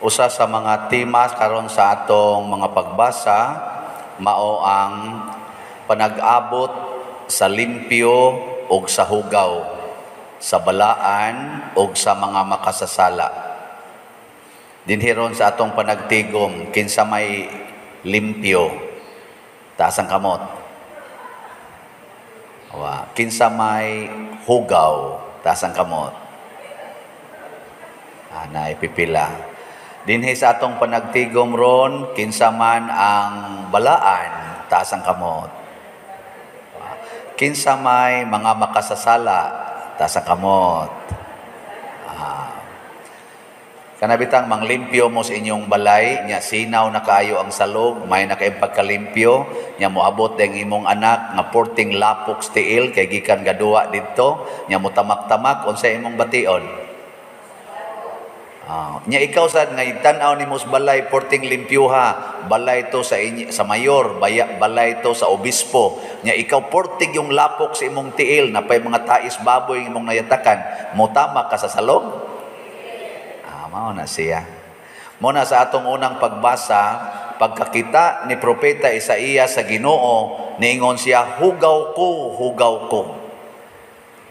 Usa sa mga tema karon sa atong mga pagbasa mao ang panag-abot sa limpyo ug sa hugaw, sa balaan ug sa mga makasasala. Dinhi ron sa atong panagtigom, kinsa may limpyo? Taas ang kamot. Wa. Kinsa may hugaw? Taas ang kamot. Ah, pipila. Dinhi sa atong panagtigom ron, kinsa man ang balaan? Taas ang kamot. Kinsa may mga makasasala? Taas ang kamot. Ah. Kanabitang manglimpyo mo sa inyong balay, nya sinaw na kaayo ang salog, may na kayong pagkalimpyo, nya moabot ang imong anak nga porting lapok tiil kay gikan gaduwa didto, nya motamak-tamak, unsa imong bation? Nya ikaw sad nga tan-aw nimo sa balay porting limpyuha, balay to sa inyo, sa mayor, baya, balay to sa obispo. Nya ikaw portig yung lapok sa imong tiil, napay mga tais baboy imong nayatakan, motama ka sa salog? Ah, mao na siya. Mo na sa atong unang pagbasa, pagkakita ni Propeta Isaías sa Ginoo, niingon siya, "Hugaw ko, hugaw ko.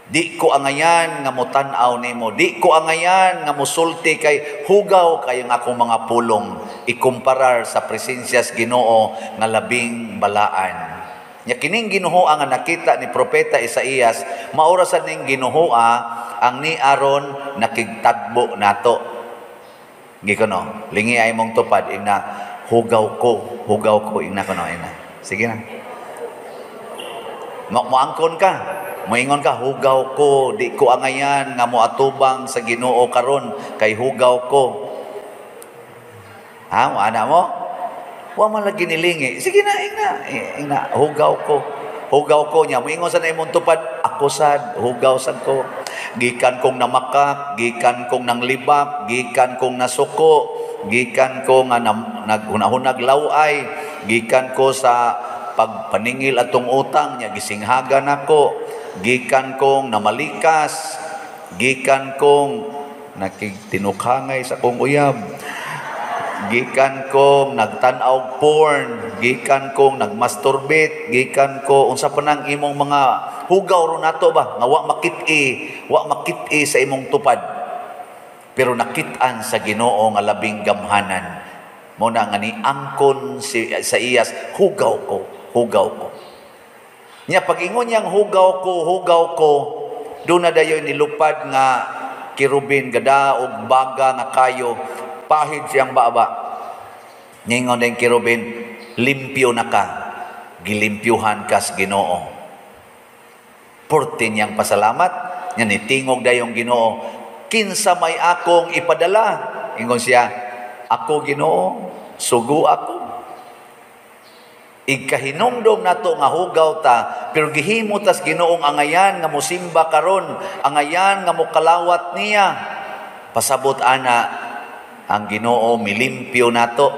Di ko angayan nga motan-aw nimo, di ko angayan nga mosulti kay hugaw kay ang akong mga pulong ikumparar sa presensya sa Ginoo nga labing balaan." Nya kining Ginoo nga nakita ni Propeta Isaías, maura sad ning Ginoo ang ni aron nakigtagbo nato. Gikono, lingi ay mong tupad ina, "Hugaw ko, hugaw ko," ina kono ina. Sige na. Mo moangkon ka. Moingon ka, "Hugaw ko, di ko angayan nga moatubang sa Ginoo karon kay hugaw ko." Ha, mo ana mo? Wa man lagi nilingi. Sige na, ingna, ingna, "Hugaw ko. Hugaw ko," nya moingon sa imong tupad, "Ako sad, hugaw sad ko. Gikan kong namakak, gikan kong nanglibak, gikan kong nasuko, gikan ko nga naghunahunag laway, gikan ko sa pagpaningil atong utang nya gisinghagan nako, gikan kong namalikas, gikan kong nakigtinukangay sa kong uyab, gikan kong nagtan-aw porn, gikan kong nagmasturbate, gikan ko," unsa pa nang imong mga hugaw ron nato ba nga wa makit-i, wa makit-i sa imong tupad. Pero nakit-an sa Ginoo nga labing gamhanan. Mo na nga niangkon si Isaías, "Hugaw ko, hugaw ko." Nya pag-ingon niyang "Hugaw ko, hugaw ko," doon na dayon nilupad nga kerubin gada og baga nga kayo, pahid siyang baba. Ningon din kerubin, "Limpyo na ka, gilimpyuhan ka sa Ginoo." Porte niyang pasalamat, nya nitingog dayong Ginoo, "Kinsa may akong ipadala?" Ingon siya, "Ako, Ginoo, sugo ako." Igkahinumdom nato nga hugaw ta, pero gihimo tas Ginoong angayan nga mosimba karon, angayan nga mokalawat niya. Pasabot ana ang Ginoo milimpyo nato.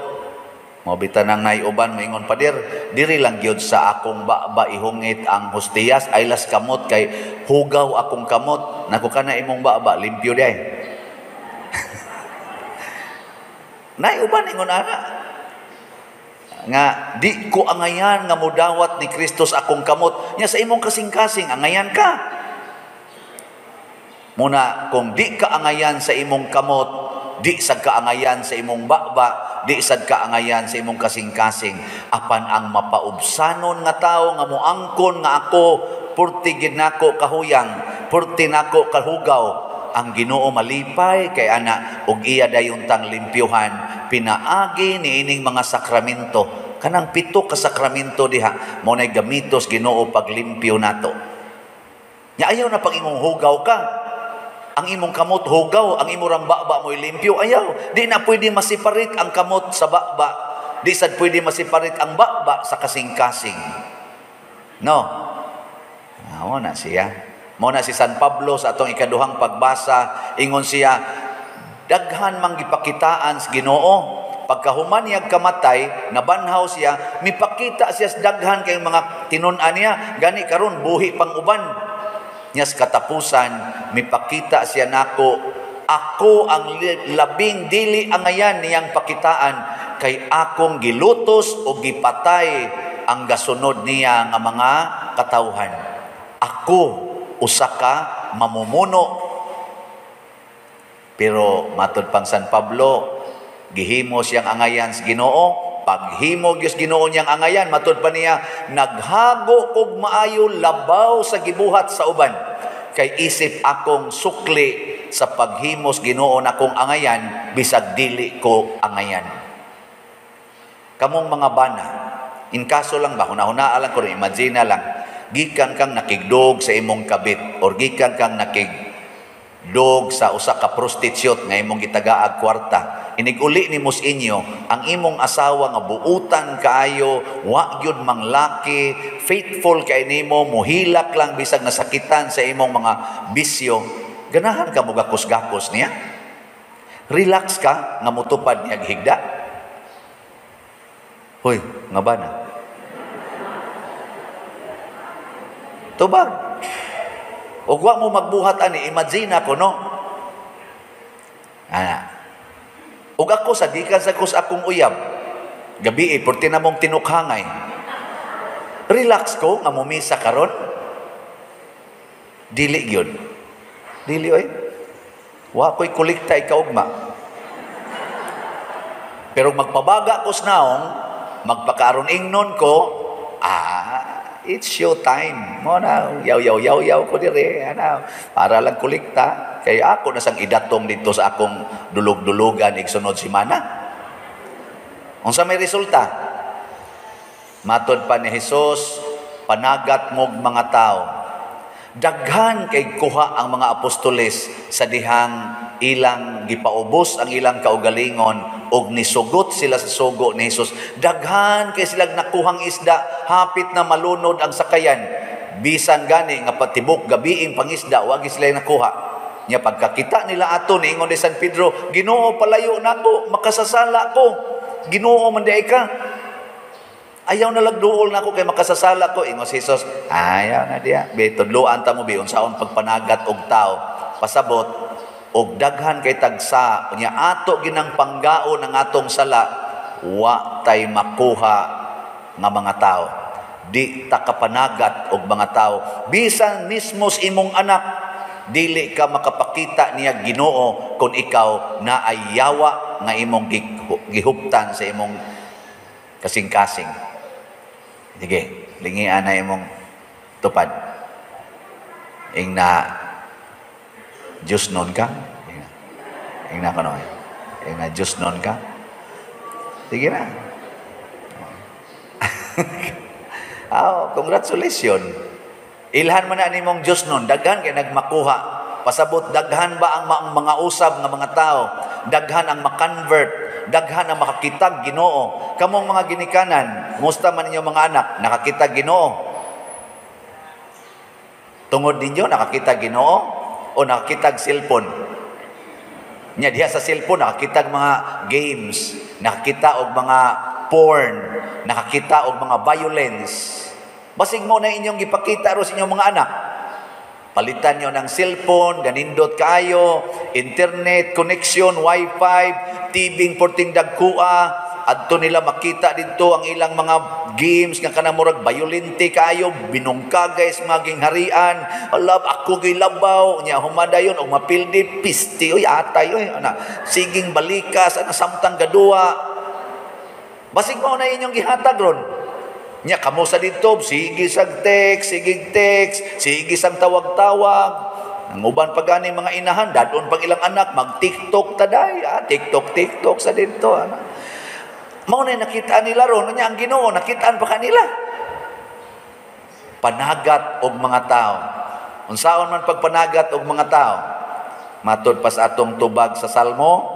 Mao bitaw nang nay uban moingon, "Pader, diri lang gyud sa akong baba ihungit ang hostiyas, ay las kamot kay hugaw akong kamot." Nako, kana imong baba limpyo diay. Nay uban ingon ana nga di ko angayan nga modawat ni Kristus akong kamot. Nya sa imong kasing-kasing angayan ka. Muna kung di ka angayan sa imong kamot, di sad ka angayan sa imong baba, di sad ka angayan sa imong kasing-kasing. Apan ang mapaubsanon nga tawo nga moangkon nga ako purti gid nako kahuyang, purti nako kahugaw, ang Ginoo malipay kay ana ug iya dayon tang limpyuhan pinaagi niining mga sakramento. Kanang pito ka sakramento diha mo nay gamitos Ginoo paglimpyo nato. Nya ayaw na pag-ingong hugaw ka. Ang imong kamot hugaw, ang imong baba mo'y limpyo. Ayaw, di na pwede masiparit ang kamot sa baba. Di sad pwede masiparit ang baba sa kasing-kasing. No? Mao na siya. Mao na si San Pablo sa atong ikaduhang pagbasa, ingon siya, daghan mang gipakitaan sa Ginoo. Pagkahuman niya kamatay, nabanhaw siya, mipakita siya sa daghan kay mga tinun-an niya, gani karon buhi pang uban. Niya sa katapusan, mipakita siya nako Ako ang labing dili angayan niyang pakitaan kay akong gilutos o gipatay ang gasunod niya nga mga katawhan. Ako usa ka mamumuno. Pero matod pang San Pablo, gihimo siyang angayan sa Ginoo. Paghimo gyud Ginoo niyang angayan, matod pa niya, naghago kog maayo labaw sa gibuhat sa uban. Kay isip akong sukli sa paghimos Ginoo nakong angayan, bisag dili ko angayan. Kamong mga bana, in kaso lang ba, hunahunaa lang ko rin, imagine lang, gikan kang nakigdog sa imong kabit or gikan kang nakigdog sa usa ka prostitute nga imong gitagaag kwarta. Inig-uli nimo sa inyo ang imong asawa nga buutan kaayo, wa gyud manglaki, faithful kay nimo, muhilak lang bisag nasakitan sa imong mga bisyo. Ganahan ka mo gakos-gakos niya? Relax ka nga mutupad niya higda? Hoy, nga ba na? Tubag. Ug wa mo magbuhat ani, imagine ako, no? Ana. Ug ako sa gikan sa kus akong uyab. Gabi porti na mong tinukhangay. Relax ko nga mumisa karon. Dili gyud. Dili oy. Wa ko'y kolekta ikaugma. Pero magpabaga ko sa naong, magpakaron ingnon ko, it's show time. Mo na, yaw yaw yaw yaw ko dire, ana, para lang kolekta. Kay ako na sang idatong dito sa akong dulog-dulugan igsunod semana. Unsa may resulta? Matod pa ni Hesus, panagat mog mga tao. Daghan kay kuha ang mga apostoles sa dihang ilang gipaubos ang ilang kaugalingon og nisugot sila sa sugo ni Hesus. Daghan kay silang nakuhang isda, hapit na malunod ang sakayan. Bisan gani nga patibok gabiing pangisda, wagi sila nakuha. Nya pagkakita nila ato niingon ni San Pedro, Ginoo palayo nako, makasasala ko. Ginoo man diay ka. Ayaw na lagduol nako kay makasasala ko. Ingon si Jesus, ayaw na diya. Bi tudloan ta mo bi unsaon pagpanagat og tao. Pasabot og daghan kay tagsa nya ato ginang panggaon ang atong sala, wa tay makuha nga mga tao. Di ta kapanagat og mga tao. Bisan mismo sa imong anak, dili ka makapakita niya Ginoo kung ikaw naay yawa nga imong gihuptan sa imong kasing-kasing. Sige, lingian na imong tupad. Ing na Diyos nun ka? Ing na kuno. Ing na Diyos nun ka? Sige na. Oh, congratulations. Ilhan man na nimong Diyos nun, daghan kay nagmakuha. Pasabot, daghan ba ang mga usab nga mga tao? Daghan ang makonvert, daghan ang makakitag Ginoo. Kamong mga ginikanan, musta man ninyo mga anak, nakakitag Ginoo? Tungod ninyo nakakitag Ginoo o nakakitag cellphone? Nya diha sa cellphone nakakitag mga games, nakakita og mga porn, nakakita og mga violence. Basig mo na inyong gipakita ro sa inyong mga anak. Palitan nyo ng cellphone, ganindot kaayo, internet, connection, wifi, TV porting dagkua, adto nila makita didto ang ilang mga games nga kanang murag violente kaayo, binungkagay sa mga gingharian. Alab ako gilabaw nya humadayon og mapildi pisti oy atay oy ana siging balikas ana samtang gaduwa. Basig mao na inyong gihatag ron. Nya kamo sa didto, sige sag text, sige text, sige sang tawag-tawag. Ang uban pa gani mga inahan, dadon pag ilang anak mag-TikTok taday, TikTok TikTok sa didto ana. Mao na nakita nila ron, nya ang Ginoo nakitaan pa kanila. Panagat og mga tao. Unsaon man pagpanagat og mga tao? Matud pa sa atong tubag sa Salmo.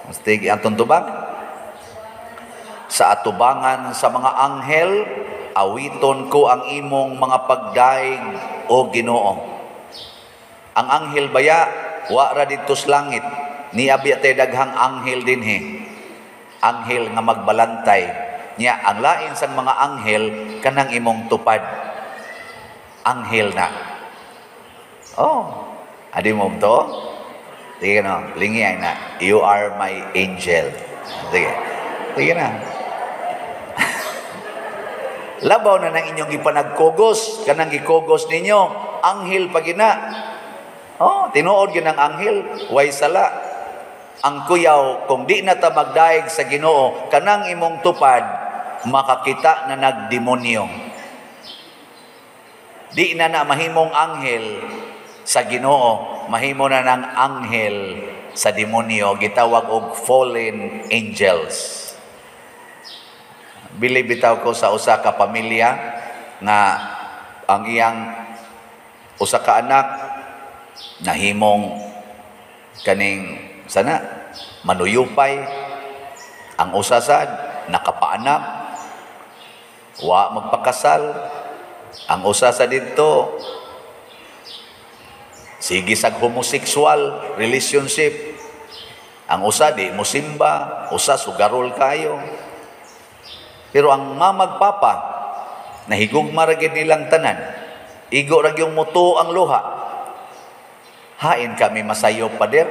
Mastigi atong tubag. Sa atubangan sa mga anghel, awiton ko ang imong mga pagdaig o Ginoo. Ang anghel baya wa ra didto sa langit, niabi tay daghang anghel dinhi. Anghel nga magbalantay. Nya ang lain sang mga anghel kanang imong tupad. Anghel na. Oh, adi mo to? Sige no, lingi ay na. "You are my angel." Sige. Sige na. Labaw na ng inyong gipanagkogos, kanang gikogos ninyo, anghel pa gina. Oh, tinuod gyud ang anghel, way sala. Ang kuyaw, kung di na ta magdaig sa Ginoo, kanang imong tupad, makakita na nagdemonyo. Di na na mahimong anghel sa Ginoo, mahimo na ng anghel sa demonyo, gitawag og fallen angels. Bili bitaw ko sa usa ka pamilya nga ang iyang usa ka anak nahimong kaning sana manuyupay, ang usa sad nakapaanak, wa magpakasal, ang usa sa didto sige sag homosexual relationship, ang usa di musimba, usa sugarol kayo. Pero ang mamag papa, nahigugma ra gid nilang tanan, igo ra gyung mutuo ang luha. "Hain kami masayop, pader,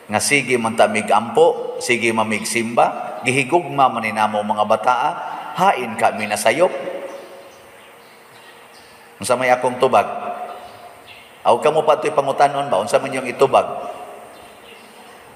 nga sige man ta mig-ampo, sige man mig-simba, gihigugma man ni namo mga bataa, hain kami nasayop?" Unsa may akong tubag? Aw kamo pa to'y pangutanon ba? Unsa man yung itubag?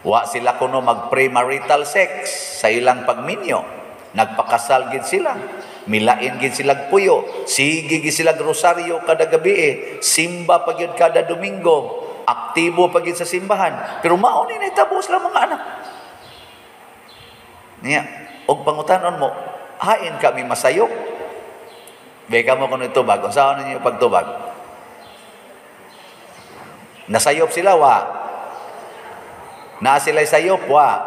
Wa sila kuno mag-premarital sex sa ilang pagminyo. Nagpakasal gid sila. Milain gid sila puyo. Sige gid sila rosaryo kada gabi eh. Simba pa gyud kada Domingo. Aktibo pa gyud sa simbahan. Pero mao ni nahitabo sila mga anak. Niya, og pangutanon mo, "Hain kami masayop?" Beka mo kung itubag. Unsa ninyo pagtubag? Nasayop sila, wa? Naa sila sayop, wa?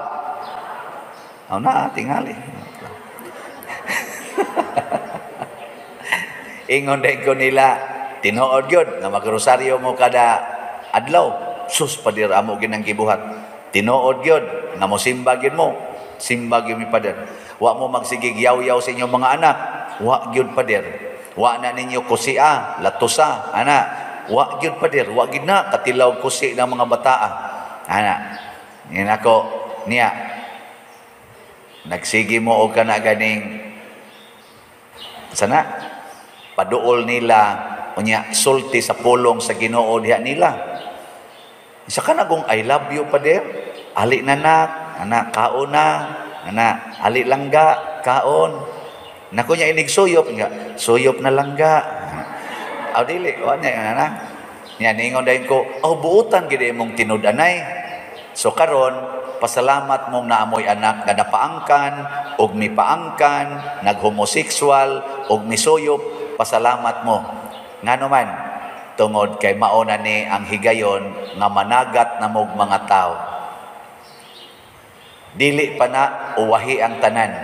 Oh, na, tingali. Ingon din ko nila, "Tinuod yun, nga magrosaryo mo kada adlaw." "Sus, pader, amo ginang gibuhat." "Tinuod yun, nga mo simba gyud mo." "Simba gyud mi, pader." "Wa mo magsigig yaw-yaw sa inyong mga anak?" "Wa gyud, pader." "Wa na ninyo kusia, latusa, ana?" "Wa gyud, pader, wa gyud na katilaw kusi ng mga bataa." Ana. Yan ako niya. Nagsige mo og kana ganing sana paduol nila, unya sulti sa pulong sa Ginoo diha nila. Isa ka na kung "I love you, pader. Ali na nak, ana, kaon na, ana, ali langga, kaon." Nako niya inig suyop nga, "Suyop na langga." Aw dili, wa niya ana. Niya ningon dayon ko, "Oh, buutan gid imong tinud-anay. So karon, pasalamat mong naamoy anak nga napaangkan og mipaangkan, naghomosexual og misuyop, pasalamat mo. Ngano man, tungod kay mao na ni ang higayon nga managat na mog mga tao. Dili pa na uwahi ang tanan.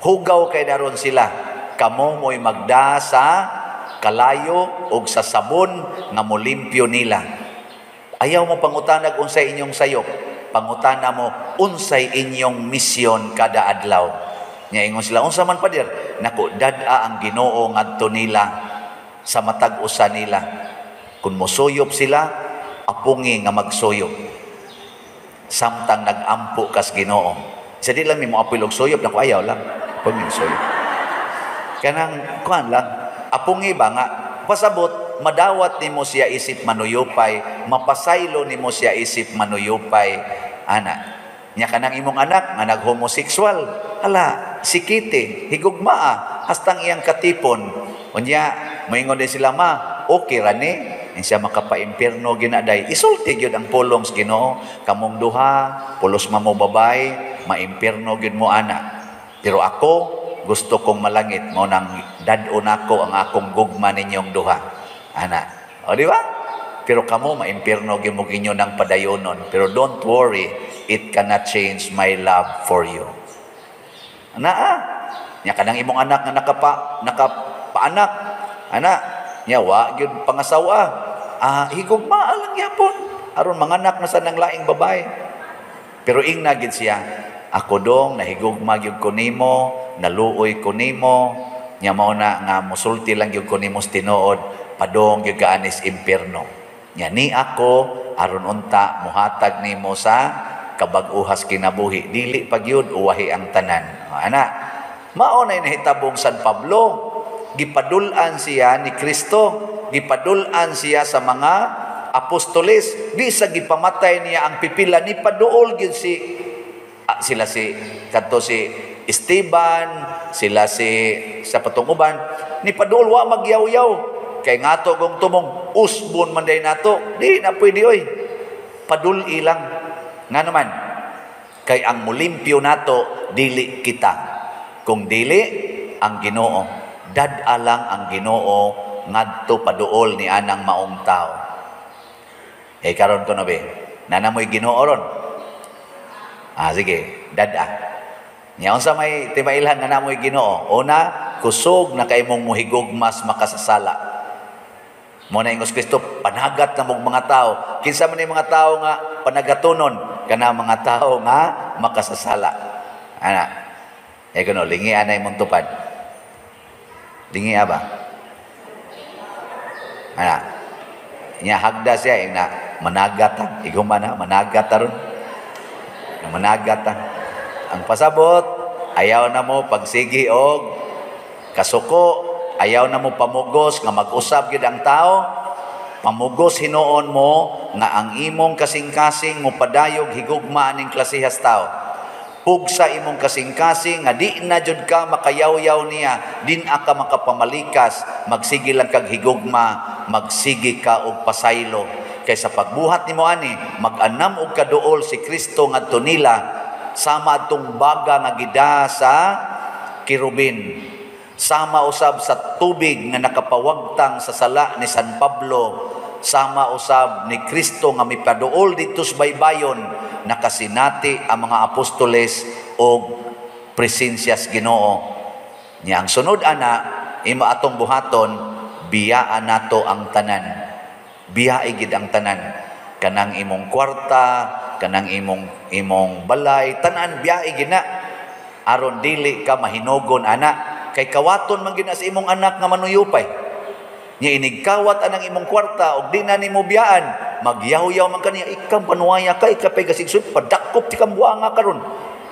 Hugaw kay daron sila. Kamo mo'y magda sa kalayo og sa sabon nga molimpyo nila. Ayaw mo pangutanag unsay inyong sayop. Pangutana mo unsay inyong misyon kada adlaw." Nya ingon sila, "Unsa man, pader?" "Nako, dad-a ang Ginoo ngadto nila sa matag usa nila. Kung mosuyop sila, apungi nga magsuyop. Samtang nagampo kas Ginoo." Sa di lang mi mo apil og suyop, nako, ayaw lang. Pag suyop. Kanang kuan lang, apungi ba nga pasabot madawat nimo siya isip manuyupay, mapasaylo nimo siya isip manuyupay, ana. Nya kanang imong anak nga nag-homosexual, hala, sikiti, higugmaa, hastang iyang katipon. Unya, moingon din sila, "Ma, okay ra ni, siya makapaimpierno ginaday." Isulti gyud ang pulong sa Ginoo, "Kamong duha, pulos mamo babay, maimpierno gyud mo ana. Pero ako, gusto kong malangit, mo nang dad-on ako ang akong gugma ninyong duha." Ana. O, di ba? "Pero kamo, maimpierno gyud mo inyo ng padayonon. Pero don't worry, it cannot change my love for you." Ana ah. Nya kanang imong anak nga nakapaanak. Ana, nya wa gyud pangasawa. Ah, higugmaa lang gyapon aron manganak na sa nang laing babae. Pero ingna gid siya, "Ako dong nahigugma gyud ko nimo, naluoy ko nimo, nya mao na nga musulti lang gyud ko nimo sa tinuod, padong gyud ka anis impierno. Nya ni ako Aron unta muhatag nimo sa kabag-uhas kinabuhi. Dili pa gyud uwahi ang tanan. Ana, mao na nahitabong San Pablo. Gipadul-an siya ni Kristo, gipadul-an siya sa mga apostoles. Di sa gipamatay niya ang pipila, ni paduol gyud si sila si kadto si Esteban, sila si sa patunguban, ni paduol wa magyaw-yaw. Kay ngato gong tumong usbon man day nato, di na pwede oy. Padul ilang. Nga naman, kay ang mulimpyo nato dili kita, kung dili ang Ginoo. Dad-a lang ang Ginoo ngadto paduol ni anang maong tao. Eh karon ko na be, nanamoy Ginoo ron. Ah sige, dad-a. Nya unsa may timailhan nga namoy Ginoo? Una, kusog na kay mong muhigugmas makasasala. Mo na ingos Kristo, panagat na mong mga tao. Kinsa man ni mga tao nga panagatonon? Kana mga tao nga makasasala. Ana. Eh kuno lingi anay mong tupad. Lingi ba? Ana. Nya hagda siya ing na managat ta, iguma na managat ta ron. Managat ta. Ang pasabot, ayaw na mo pagsigi og kasuko, ayaw na mo pamugos nga mag-usab gyud ang tao. Pamugos hinuon mo nga ang imong kasing-kasing mo padayog higugma aning klasehas tao. Pugsa imong kasing-kasing nga di na jud ka makayaw-yaw niya, din ka makapamalikas, magsige lang kag higugma, magsige ka og pasaylo. Kay sa pagbuhat nimo ani, mag-anam og kaduol si Kristo ngadto nila sama atong baga nga gida sa kerubin. Sama usab sa tubig nga nakapawagtang sa sala ni San Pablo, sama usab ni Kristo nga mipaduol didto sa baybayon, nakasinati ang mga apostoles og presensyas Ginoo. Nya ang sunod ana, imo atong buhaton, biyaan nato ang tanan. Biyae gid ang tanan. Kanang imong kwarta, kanang imong balay, tanan biyae gid na. Aron dili ka mahinugon ana. Kay kawaton man gid na sa imong anak nga manuyupay. Nya inigkawat anang imong kwarta og di na nimo biyaan, magyawyaw man kaniya, ikam panuwaya ka, ikapay gasigsud, padakop ti kang buanga karon.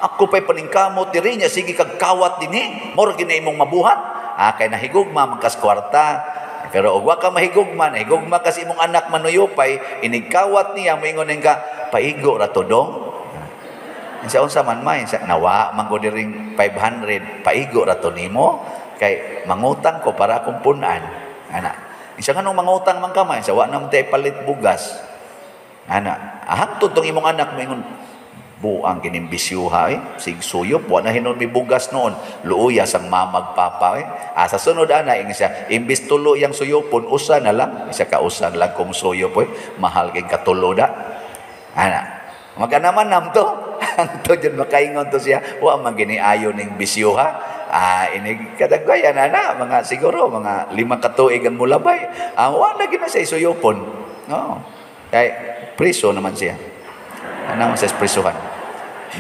Ako pay paningkamot diri niya, sige kag kawat dinhi, mura gid na imong mabuhat. Ah, kay nahigugma man kas kwarta. Pero og wa ka mahigugma, nahigugma ka sa imong anak manuyupay, inigkawat niya moingon ka, paigo ra to dong. Sa unsa man may, sa nawa man ko diring 500, paigo ra to nimo kay mangutang ko para akong punan. Ana. Isa nganong mangutang man ka man, sa wa na man tay palit bugas. Ana, hangtod tong imong anak moingon, buang kining bisyuha eh, sig suyop, wa na hinon mi bugas noon, luoya sang mamag papa eh. Ah, sa sunod ana ingon siya, imbis tulo yang suyopon, usa na lang, isa ka usa na lang kung suyop eh, mahal kay katulo da. Ana, maganaman nam to. Hangtod jud makaingon to siya, wa man gini ayo ning bisyuha. Ah, ini kadagwayan ana, mga siguro mga 5 ka tuig ang mulabay. Ah, wa na gina siya isuyopon. No. Kay priso naman siya. Ana man siya prisuhan.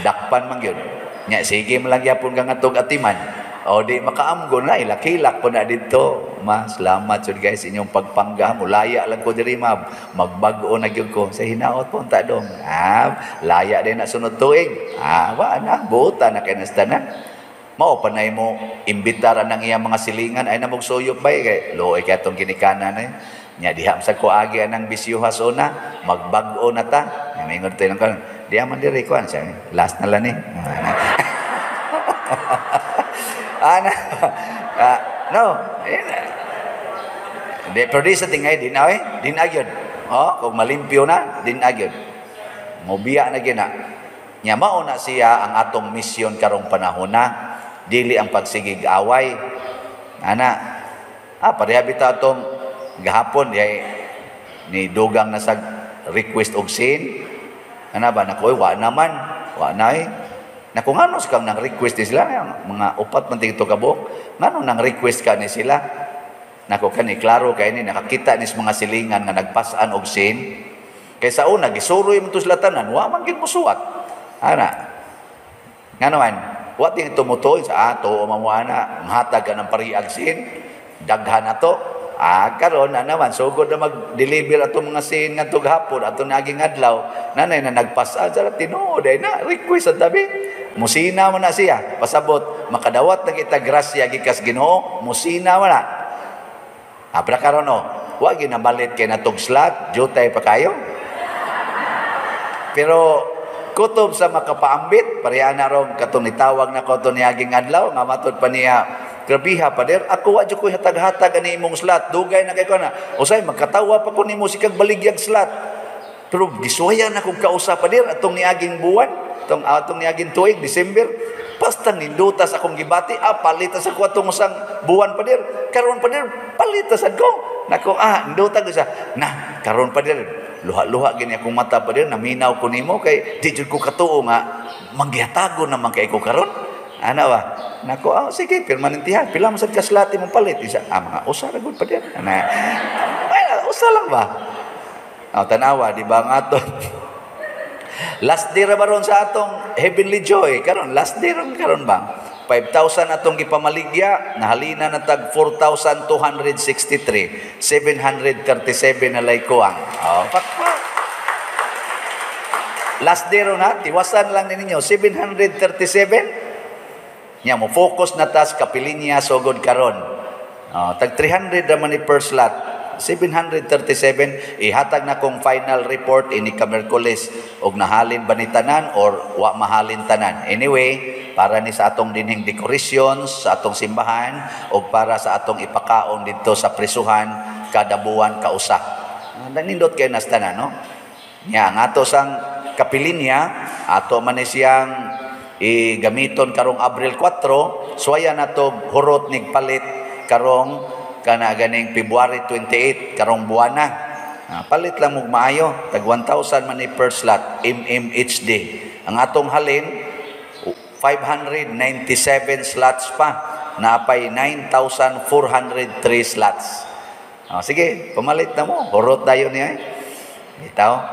Dakpan man gyud. Nya sige man lang gyapon ka ngadtog atiman. O di makaamgo na ilak-hilak po na didto. Ma, salamat jud guys inyong pagpangga. Mulaya lang ko diri ma. Magbag-o na gyud ko sa hinaot po unta dong. Ah, laya din na sunod tuig. Ah, wa na buota na kay na. Mao panay mo imbitaran ang iyang mga silingan ay namog suyop bay kay luoy kay atong ginikanan eh. Nya diha sa ko agi anang bisyuhas una, magbag-o na ta. Mingon tayo ng kanon. Diha man diri kuan siya. Last na lang ni. Ana. No. Di pero di sa tingay din ay, din agyod. Oh, kung malimpyo na, din agyod. Mobiya na gina. Nya mao na siya ang atong misyon karong panahon na. Dili ang pagsigig away. Ana, pareha bitaw atong gahapon diay ni dugang na sa request og sin. Ana ba nako, wa naman, wa na eh. Nako ngano sa kang nang request ni sila mga upat man tigto ka buok. Ngano nang request ka ni sila? Nako kani klaro kay ni nakakita ni sa mga silingan nga nagpas-an og sin. Kay sa una gisuroy man to sila tanan, wa man gid mosuwat. Ana. Ngano man? Wa ting tumutuoy sa ato mamuana, mahatag ka ng pariag sin, daghan na to. Ah, karon na naman sugod na mag-deliver atong mga sin ngadto hapon atong naging adlaw, nanay na nagpas-an sa tinuod ay na request sa tabi. Musina man na siya. Pasabot makadawat na kita grasya gikas Ginoo, musina man na. Ah, pero karon oh, wa ginabalit kay natong slot, jutay pa kayo. Pero kutob sa makapaambit, pareha na rong katong nitawag na ko to niaging adlaw, nga matod pa niya, "Grabiha, pader, ako wa jud ko hatag-hatag ani imong slot, dugay na kay ko na. Usay magkatawa pa ko nimo sikag baligyag slot. Pero gisuwayan akong kausa, pader, atong niaging buwan, atong atong niaging tuig, December, basta nindutas akong gibati, ah, palitas ako atong usang buwan, pader. Karon, pader, palitas ko. Nako, ah, ninduta ko siya. Na, karon, pader, luha-luha gini akong mata, pader, naminaw ko nimo kay di jud ko katuo nga manggihatagon naman kay ko karon. Ana ba? Nako, ah, sige, permanente ha. Pila man sad ka slot imong palit?" Isa, ah, mga usa ra gud, pader. Ana. Ay, usa lang ba? Ah, tanawa, di ba nga ato? Last day ra ba ron sa atong Heavenly Joy? Karon, last day ron karon ba? 5,000 atong gipamaligya, nahalina na tag 4,263, 737 na lay kuang. Oh, pakpak. Last day ron ha, tiwasan lang ninyo, 737. Nya mo focus na tas kapilinya sugod karon. Oh, tag 300 naman ni per slot. 737, ihatag na kong final report ini ka Miyerkules og nahalin ba ni tanan or wa mahalin tanan. Anyway, para ni sa atong dinhing decorations sa atong simbahan o para sa atong ipakaon dito sa prisuhan kada buwan kausa. Ah, nindot kay nas tanan, no? Nya ang ato sang kapilinya, ato man ni siyang igamiton karong Abril 4, suwaya na to hurot nig palit karong kana ganing February 28, karong buwana. Ah, palit lang og maayo, tag 1,000 man ni per slot MMHD. Ang atong halin 597 slots pa, naapay 9,403 slots. Ah, sige, pamalit na mo, hurot dayon niya eh. Bitaw.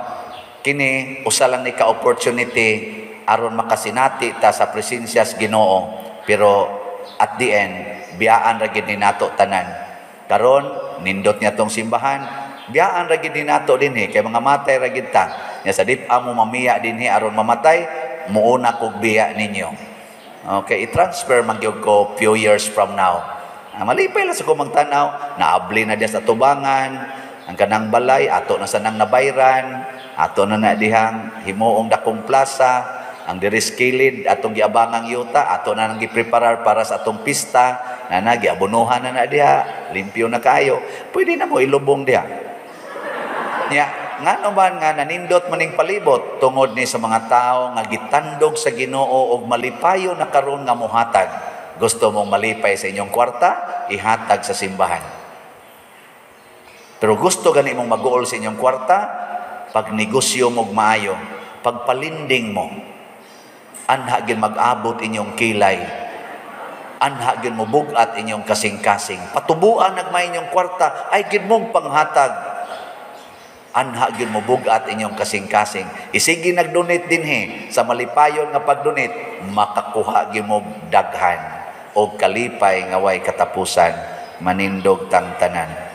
Kini usa lang ni ka opportunity aron makasinati ta sa presensya sa Ginoo, pero at the end biyaan ra gid ni nato tanan. Karon nindot niya tong simbahan, biyaan ra gid ni nato dinhi kay mga matay ra gid ta. Nya sa dip-a mo mamiya dinhi aron mamatay, muuna kog biya ninyo. Okay, i-transfer man gyud ko few years from now. Ah, malipay lang sa ko magtanaw, naabli na diya sa tubangan, ang kanang balay ato na sanang nabayran, ato na na dihang himuong dakong plaza, ang diris kilid atong giabangang yuta, ato na nang gipreparar para sa atong pista, na na giabunuhan na na diha, limpyo na kayo, pwede na mo ilubong diha. Nya, ngano man nga nanindot maning palibot tungod ni sa mga tao nga gitandog sa Ginoo og malipayo na karon nga mohatag. Gusto mong malipay sa inyong kwarta, ihatag sa simbahan. Pero gusto gani mong mag-uol sa inyong kwarta, pag negosyo mo maayo, pagpalinding mo, anha gin mag-abot inyong kilay, anha gin mo bugat inyong kasing-kasing. Patubuan nagmay inyong kwarta, ay gin mong panghatag. Anha gin mo bugat inyong kasing-kasing. Isigi nag-donate dinhi sa malipayon nga pag-donate, makakuha gin mo daghan og kalipay nga way katapusan, manindog tang tanan.